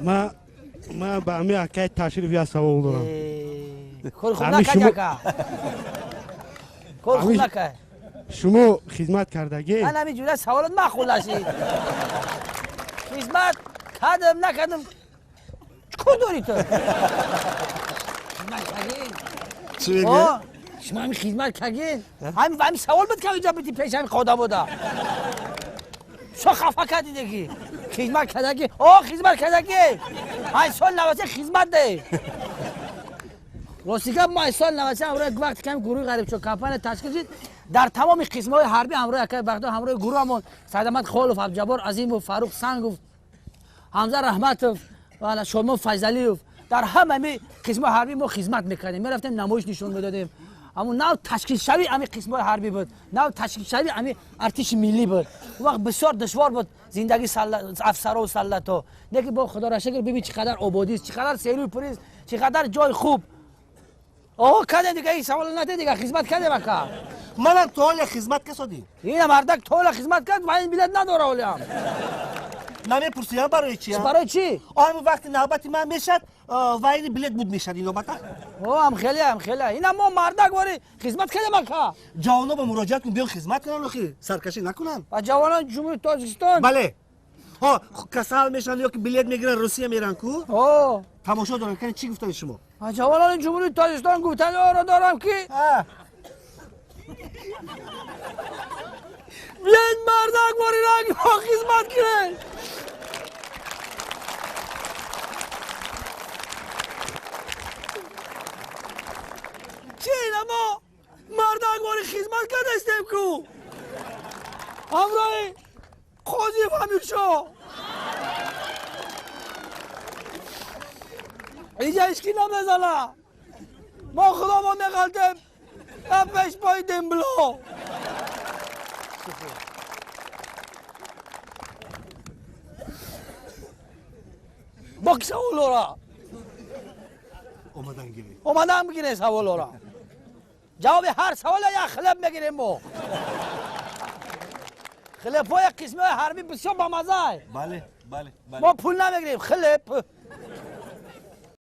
Ма ба ҳамин акаи ташриф як савол дорам. Кори хуб накард ака. Кори хуб накард. Шумо хизмат кардагӣ? Ман ҳамин ҷура саволот махул нашид. Хизмат кардам, накардам. Чӣ кор дорӣ ту? Хизмат кардин? Чӣ мегӯяд? Шумо ҳамин хизмат кардин? Ҳамин савол буд ки инҷа бити пеш ҳамин қода буда. Шо хафа кардӣ деги. Хизмат кардагӣ? О, хизмат кардагӣ. Ай сол 93 хизмат де. Рости гап мо ай сол 93 ҳамроҳи вақте ки ҳамин гурӯҳи ғарибчо компания ташкил шуд, дар тамоми қисмҳои ҳарбӣ ҳамроҳи акаи Бахдор, ҳамроҳи гурӯҳамон Сайдамад Холов, Абдуҷаббор Азимов, Фаррух Сангов, Ҳамза Раҳматов, Шодмон Файзалиев, дар ҳама ҳамин қисмҳои ҳарбӣ мо хизмат мекардем. Мерафтем намоиш нишон медодем. Ҳамун нав ташкилшавии ҳамин қисмҳои ҳарбӣ буд, нав ташкилшавии ҳамин артиши миллӣ буд. Он вақт бисёр душвор буд зиндагии афсарову солдатҳо. Лекин бо худоро шукр бибин чӣ қадар ободист, чӣ қадар серӯи пурист, чӣ қадар ҷои хуб. О, кардем дига, ин савол наде дига, хизмат кардем ака. Манам то ҳоле хизмат касодим. Ина мардак то ҳоле хизмат кард ва ин билет надора ҳолеам. Намепурсиям барои чи? Барои чи? Ҳамин вақти навбати ман мешад, ва ин билет буд мешад ин навбата? О, ам хеле, ам хеле. Ина мо мардак вори хизмат кардем ака. Ҷавоно ба муроҷиат кун, биён хизмат кунанд, охи саркашӣ накунанд. Ба ҷавонони Ҷумҳурии Тоҷикистон? Бале. Ҳо, касал мешаванд ё ки билет мегиранд, Русия меранд ку? О. Тамошо доранд, кани чӣ гуфтани шумо? Ба ҷавонони Ҷумҳурии Тоҷикистон гуфтани оро дорам ки биёед мардак вори ранг мо хизмат кунед. Чи ина мо мардак вори хизмат кардастем ку? Ҳамроҳи Қозиев Амиршоҳ. Инҷа ҳеҷ ки намезана. Мо худомон меғалтем пеш пои дембло. Бо ки саволора? Омадан гиред. Омадан бигиред саволора. Ҷавоби ҳар савола як хлеб мегирем мо. Хлебҳои қисмиҳои ҳарбӣ бисёр бамаззае. Бале, бале, бале. Мо пул намегирем, хлеб.